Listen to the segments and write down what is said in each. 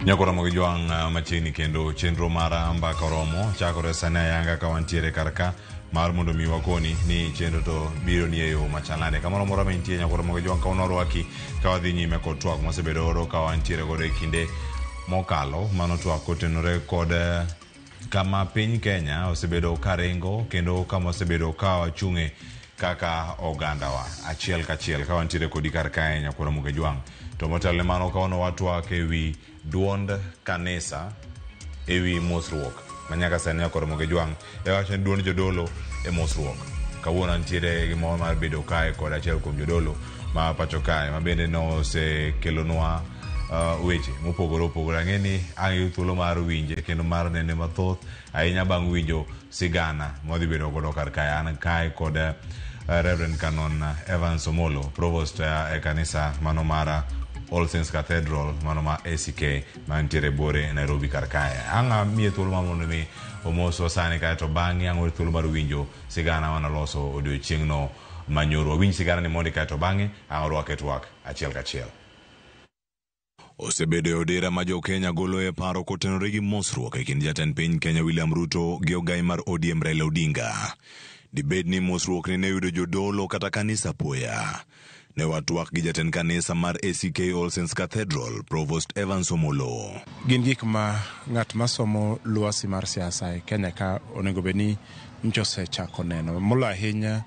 Nyako Ramogi Jwang' machiegni kendo chenro mar Mbaka Oromo chakore sani ayanga ka wantiere kar ka mar mondo mi wakoni ni chenro to biro ni e yo machal nade. Kamoro amora ma intie Nyako Ramogi Jwang' kawuono warwaki ka wadhi nyime kod twak mwasebedo godo ka wantiere godo e kinde mokalo. Mano twak kotenore kod kama piny Kenya osebedo ka ringo kendo kama osebedo ka wachung'e kaka ogandawa achiel kachiel ka wantiere kodi kar kae Nyakwar Ramogi Jwang'. To motelo ne mano kawuono watwak ewi duond kanisa ewi mosruok ma nyaka sani Nyakwar Ramogi Jwang' e wacho ni duond jodolo e mosruok. Kawuono antiere gi mor mar bedo kae kod achiel kuom jodolo ma pacho kae ma bende nosekelonwa weche mopogore opogore. Ang'e ni ang' iyud thuolo mar winje kendo mar nene mathoth ahinya bang' winjo sigana mwadhi bedo godo kar kae. An kae kod Reverend Canon Evans Omolo, Provost e kanisa mano mar All Saints Cathedral mano ma ACK mantiere buore Nairobi kar kae. Ang' amiye thuolo mar mondo mi omoswa sani kae to bang'e ang' oyud thuolo mar winjo sigana manoloso odiochieng'no manyoro. Wawinj sigana ni mondi kae to bang'e ang' orwake twak achiel kachiel. Osebedo e odera ma jo-Kenya golo e paro kotenore gi mosruok e kind jatend piny Kenya William Ruto gi ogai mar ODM Raila Odinga. Dibed ni mosruok ni ne oyudo jodolo kata kanisa apoya. Ne watwak gi jatend kanisa mar ACK All Saints Cathedral, Provost Evans Omolo. Gin gik ma ng'at masomo lwasi mar siasa e Kenya ka onego bed ni nyocha osechako neno. Moloyo ahinya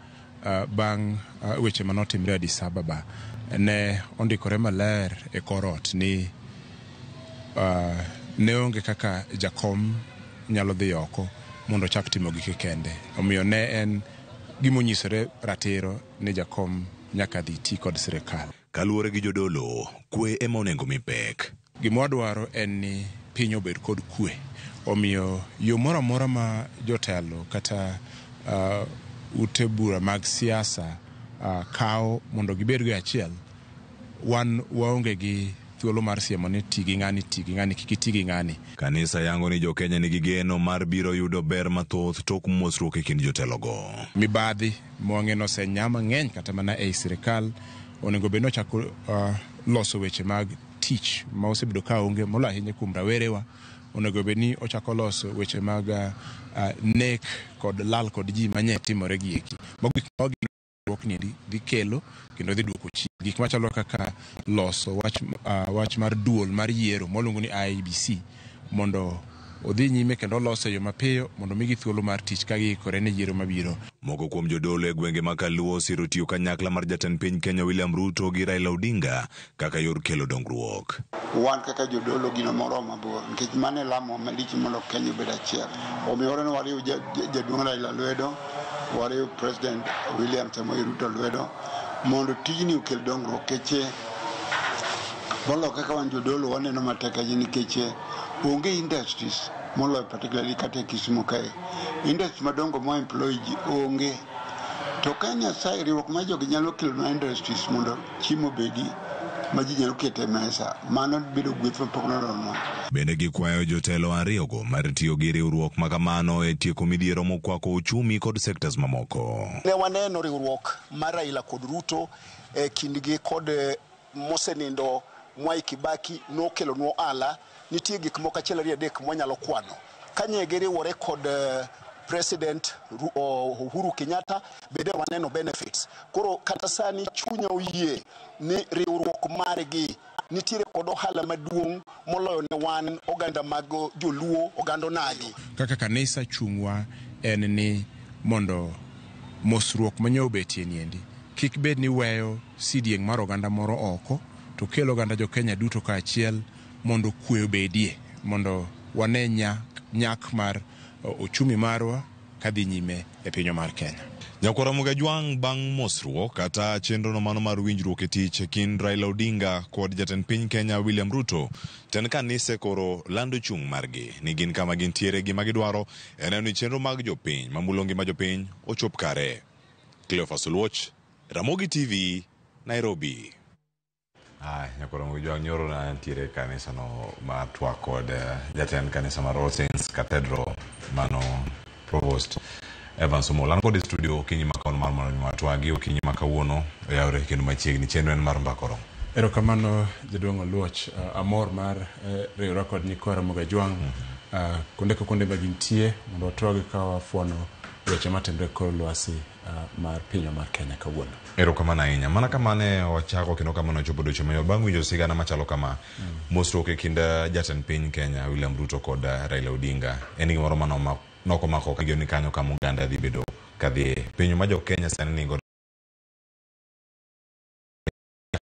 bang' weche manotimre Addis Ababa, ne ondikore maler e kor ot ni ne onge kaka jakom nyalo dhi oko mondo ochak timo gike kende. Omiyo ne en gimonyisore ratiro ni jakom nyaka dhi ti kod sirikal. Kaluwore gi jodolo, kwe ema onego mi pek. Gima wadwaro en ni piny obed kod kwe. Omiyo yo moro amora ma jotelo kata ute bura mag siasa kawo mondo gibed go e achiel, wan waonge gi thuolo mar siemo ni ti gi ng'ani, ti gi ng'ani, kik iti gi ng'ani. Kanisa yango ni jo-Kenya nigi geno mar biro yudo ber mathoth tok mosruok e kind jotelogo. Mibadhi mwang'e nosenya mang'eny kata mana ei sirikal onego bed ni ochako loso weche mag tich ma osebedo ka onge moloyo ahinya kuom rawerewa. Onego bed ni ochako loso weche mag nek kod lal kod ji manye timore gi eki. Mago gik ma riwruok ni dhi kelo kendo dhi duoko chien. Gik machalo kaka loso wach mar duol mar yiero mwaluongo ni IEBC mondo odhi nyime kendo olose e yo mapiyo mondo migi thuolo mar tich ka giikore ne yiero mabiro. Moko kuom jodolo e gwenge ma Kaluo osiro tiyo kanyakla mar jatend piny Kenya William Ruto gi Raila Odinga kaka yor kelo dongruok. Wan kaka jodolo gino moro mabor nikech mano e lamo malich mondo Kenya obed achiel. Omiyo wan wariw jaduong' Raila lwedo, wariw President William Samoei Ruto lwedo mondo tijni okel dongruok keche moloyo kaka wan jodolo waneno matek ahinya nikech onge industries moloyo particularly kata e Kisumu kae. Industries madongo ma employ ji onge. To ka Nyasaye riwruok mar jogi nyalo kelonwa industries mondo chiemo obedi ma ji nyalo keto e mesa, mano bedo gweth mapok noronwa. Bende gikwayo jotelo ariyogo mar tiyo gi riwruok makamano e tieko midhiero mokwako uchumi kod sectors mamoko. Ne waneno riwruok mar Raila kod Ruto e kindgi kod mosenindo Mwai Kibaki nokelonwa ohala. Nitie gik moko achiel ariyo adek mwanyalo kwano. Kanye giriwore kod President Uhuru Kenyatta bende waneno benefits. Koro kata sani chunya oyie ni riwruok margi nitiere kod ohala maduong' moloyo ne wan oganda mag joluo, oganda onagi. Kaka kanisa chung'wa en ni mondo mosruok manyo obetie niendi kik bed ni weyo sidieng' mar oganda moro oko to kel oganda jo Kenya duto kaachiel mondo kwe obedie, mondo wane nyak mar ochumi marwa kadhi nyime e pinywa mar Kenya. Nyakwar Ramogi Ajwang' bang' mosruok kata chenro no mano mar winjruok e tich e kind Raila Odinga kod jatend piny Kenya William Ruto, tend kanise koro lando chung' margi ni gin kama gintiere gima gidwaro en neno ni chenro mag jopiny mamulo ngima jopiny ochop kare. Cleophas Oluoch, Ramogi TV, Nairobi. Ay, Nyakwar Ramogi Ajwang' nyoro na ntiere e kanisa no mar twak kod jatend kanisa mar All Saints Cathedral mano Provost Evans Omolo. An kod e studio okinyi ma kawuono mar mondo mi watwagi okinyi ma kawuono oyawre kendo machiegni chenro en mar Mbaka Oromo. Erokamano jaduong' Oluoch, amor mar riwra kod nyikwa Ramogi Ajwang' kuonde ka kuonde ma gintie mondo watwag ka wafuono weche matimre kor lwasi mar pinywa mar Kenya kawuono. Erokamano ahinya. Mana kama ne wachako kendo kama nochopo odiochieng' manyoro bang' winjo sigana machalo kama, mosruok e kind jatend piny Kenya William Ruto kod Raila Odinga en gimoro mane nokomako ni kanyo kama oganda dhi bedo kadhiye. Penjo ma jo Kenya sani nigo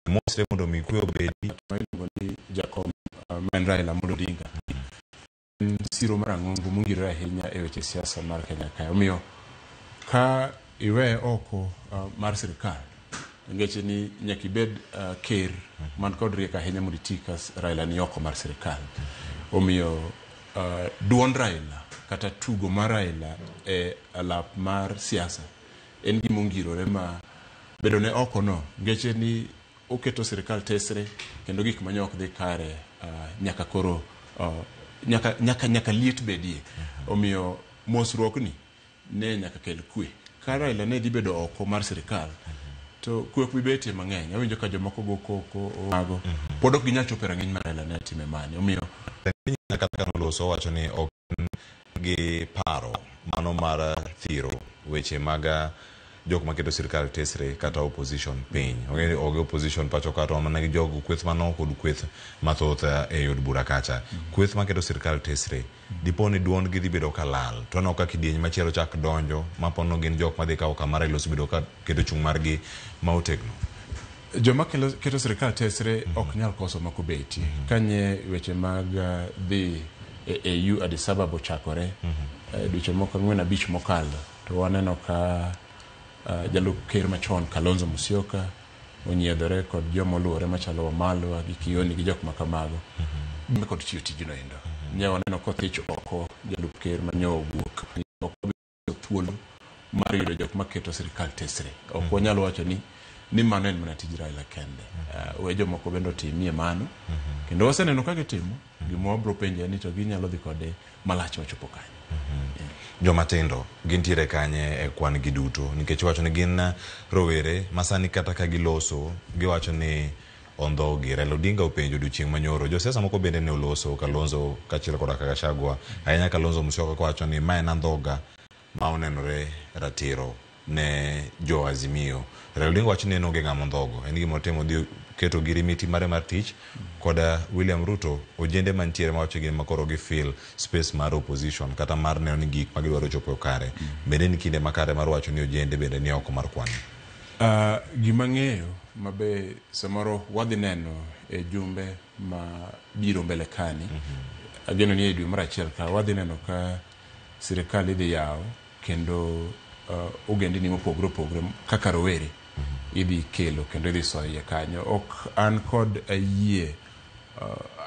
mosre mondo mi kwe obedi. Ma iluongo ni jakom ma en Raila Amolo Odinga en siro marang'ongo mongirore ahinya e weche siasa mar Kenya kae. Omiyo ka iweye oko mar sirikal, nikech ni nyaka ibed ker man kod rieko ahinya mondo iti ka Raila ni oko mar sirikal. Omiyo duond Raila kata tugo mar Raila e alap mar siasa en gima ongirore ma bedo ne oko no nikech ni oketo sirikal tesre kendo gik manye ok dhi kare nyaka koro nyaka liet bedie. Omiyo mosruok ni ne nyaka kel kwe. Ka Raila ne dhi bedo oko mar sirikal to kwe ok bi betie mang'eny. Awinjo ka jomoko go koko mago pod ok ginyal chopo e rang'iny mar Raila ne time mani. Omiyo kata ka noloso owacho ni ok gi paro mano mar thiro weche mag jok maketo sirikal tesre kata opposition piny. Onge opposition pacho ka to mana gi jogo kweth manok kod kweth mathoth e od bura kacha. Kweth maketo sirikal tesre dipo ni duond gi dhi bedo ka lal to aneno ka kidieny machielo chak donjo mapono gin jok madhi kawo kama Raila osebedo ka keto chung' margi ma otegno. Joma keto sirikal tesre ok nyal koso mako betie. Kanye weche mag dhi e AU Addis Ababa ochakore dweche moko 4-5 mokalo to waneno ka jalup ker machon Kalonzo Musyoka onyiedhore kod joma oluwore machalo Wamalwa gi Kioni gi jok makamago kod tiyo tijno endo. Ne waneno kothich oko jalup ker manyo owuok ok thuolo mar yudo jok maketo sirikal tesre. Ok wanyal wacho ni mano en mana tij Raila kende. We jomoko bende otimie mano. Kendo waseneno ka gitimo. Gima wabro penjo en ni to ginyalo dhi kode malach machopo kanye. Joma tindo gintiere kanye e kwan gi duto nikech iwacho ni gin rowere ma sani kata ka giloso giwacho ni ondhogi. Raila Odinga openjo odiochieng' manyoro. Josiasa moko bende ne oloso Kalonzo kaachiel koda ka Gachagua. Ahinya Kalonzo Musyoka kowacho ni ma en andhoga ma onenore ratiro ne jo Azimio. Raila Odinga wacho ni en onge ng'ama ondhogo. En gima otimo odhi keto girimiti mare mar tich koda William Ruto ojende mantiere mawacho gin makoro gi fill space mar opposition kata mar neno ni gik magidwaro chopo kare. Bende ni kinde makare mar wacho ni ojende bende ni oko mar kwan. Gima ng'eyo mabe samoro wadhi neno e jumbe ma biro mbele kani. Ageno ni e dwe mar achiel ka wadhi neno ka sirikal idhi yawo kendo ogendini mopogore opogore kaka rowere idhi kelo kendo idhi soyo iye kanyo. Ok an kod yie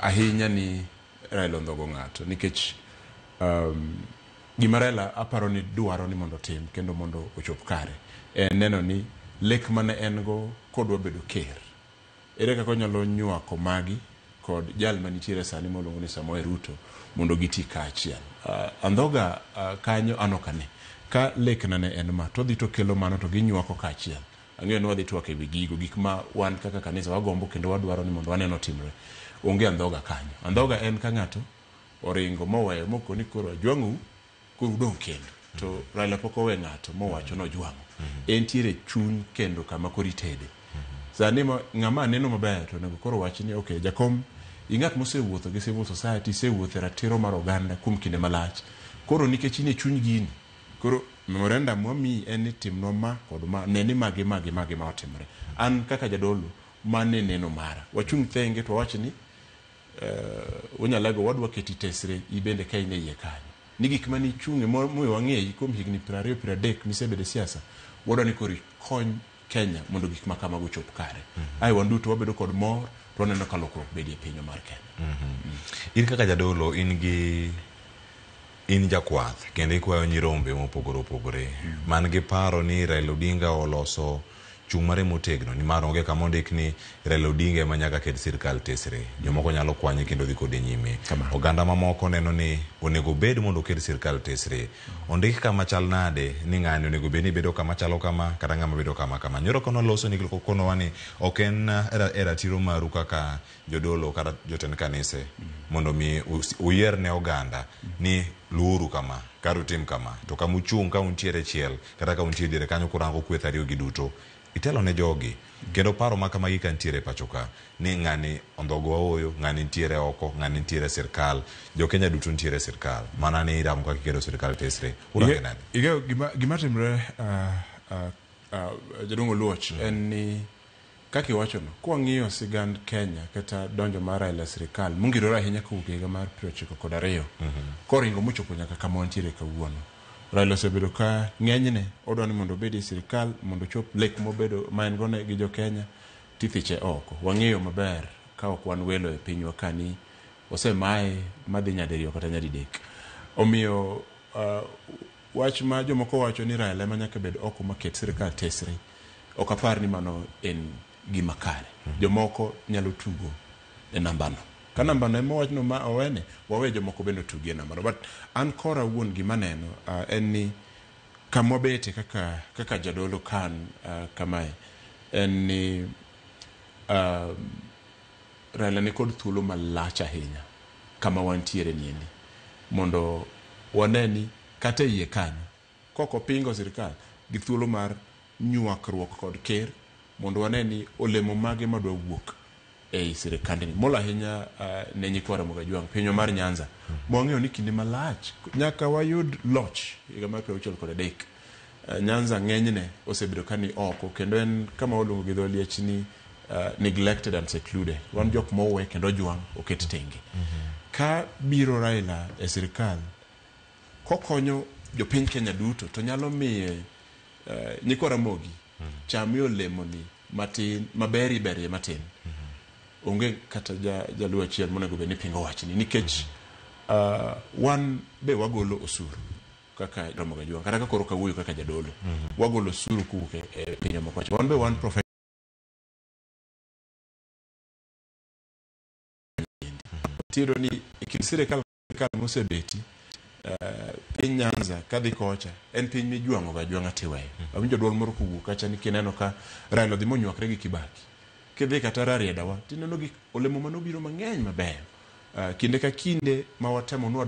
ahinya ni Raila ondhogo ng'ato nikech gima Raila aparo ni dwaro ni mondo otim kendo mondo ochop kare en neno ni lek mane en go kodwa bedo ker. Ere kaka onyalo nywako magi kod jal manitiere sani moluongo ni Samoei Ruto mondo giti kaachiel. Andhoga kanyo an ok ane. Ka lekna ne en ma to odhi to kelo mano to ginywako kaachiel. Ang'eyo ni wadhi twak ewi gigo gik ma wan kaka kanisa wagombo kendo wadwaro ni mondo waneno timre. Onge andhoga kanyo. Andhoga en ka ng'ato oringo moweyo mokoni koro ajwang'ou koro udong' kendo. To Raila pok owe ng'ato mowacho ni ojwang'o. Entiere chuny kendo kama koro itede. Sani ng'ama aneno maber to onego koro wach ni okay jakom ing'at mosewuotho gi civil society isewuotho e ratiro mar oganda kuom kinde malach. Koro nikech in e chuny gini koro memorandum mwamiyi en ni timnwa ma kod ma ne ni magi magi magi ma otimore. An kaka jadolo mane neno mara. Wachung' thenge to wawach ni Onyalego wadwa keti tesre ibende ka in e iye kanyo. Ni gik mane ichung'e momiyo wang'eyi kuom higni 20 30 misebedo e siasa wadwa ni koro ikony Kenya mondo gik ma kamago ochop kare. Ae wan duto wabedo kod mor to waneno ka lokruok bedie e pinywa mar Kenya. In kaka jadolo in jakwath kendo ikwayo nyirombe mopogore opogore man gi paro ni Raila Odinga oloso Chung' mare motegno nimar onge kama ondik ni Raila Odinga ema nyaka ket sirkal tesre. Jomoko nyalo kwanye kendo dhi kode nyime. Oganda mamoko neno ni onego bed mondo oket sirkal tesre. Ondik kama chal nade ni ng'ani onego bed ni bedo kama chalo kama kata ng'ama bedo kama kama. Nyoro kono loso ni konowa ni ok en e ratiro maru kaka jodolo kata jotend kanise mondo mi uyier ne oganda ni luuru kama kata utim kama to kama uchung' ka untiere chiel kata ka untie diere kanyo kurango kweth ariyo gi duto itelo ne jogi kendo paro ma kamagi ka ntiere e pacho ka ni ng'ani ondhogo ooyo ng'ani ntiere oko ng'ani ntiere e sirkal jo Kenya duto ntiere e sirkal mana ni iramo kaka iketo sirkal tesre urange nade? Ing'eyo gima timre jaduong' Oluoch en ni kaka iwachono kwang'iyo sigand Kenya kata donjo mar Raila e sirikal mongirore ahinya kowuok e higa mar 92 koringo mochopo nyaka kama wantiere kawuono. Raila osebedo ka ng'enyne odwa ni mondo obed e sirikal mondo ochop lek mobedo ma en go gi jo Kenya tithiche oko. Wang'eyo maber ka ok wan welo e pinywa ka ni osemaye madhi nyadiriyo kata nyadidek. Omiyo wach ma jomoko wacho ni Raila ema nyaka bed oko maket sirikal tesre ok apar ni mano en gima kare. Jomoko nyalo tugo e nambano. Ka nambano ema owachno ma owene, wawe jomoko bende otugi e nambano. But an kora awuon gima neno en ni kama wabete kaka, kaka jadolo kan kamae en ni Raila nikod thuolo malach ahinya kama wantiere niendi mondo wane ni kata e iye kanyo kok opingo sirikal gi thuolo mar nywakruok kod ker mondo wane ni olemo mage madwa wuok ei sirikandni molo ahinya ne nyikwa Ramogi Ajwang' pinywa mar Nyanza mwang'eyo ni kinde malach nyaka wayud loch higa mar 63 Nyanza ng'enyne osebedo ka ni oko kendo en kama waluongo gi dho liech ni neglected and secluded wan jok mowe kendo ojwang' oket tenge ka biro Raila e sirikal kokonyo jopiny Kenya duto to nyalo miye nyikwa Ramogi chamie olemoni matin maberi berie matin onge kata jaluo achiel monego bed ni pingo wachni nikech wan be wagolo osuru kaka Ramogi Ajwang' kata ka koro kawuoyo kaka jadolo wagolo osuru kowuok e pinywa ma kocha wan be wan tiyudo ni e kind sirikal mosebeti piny Nyanza kadhi kocha en piny mijwang'o ga ajwang'a tiweyo. Awinjo duol moro kowuok kacha ni kineno ka Raila odhi monywakre gi Kibaki. Kidhi kata Rarieda wa tineno gik olemo manobiro mang'eny mabeyo. Kinde ka kinde ma watemo nwadwa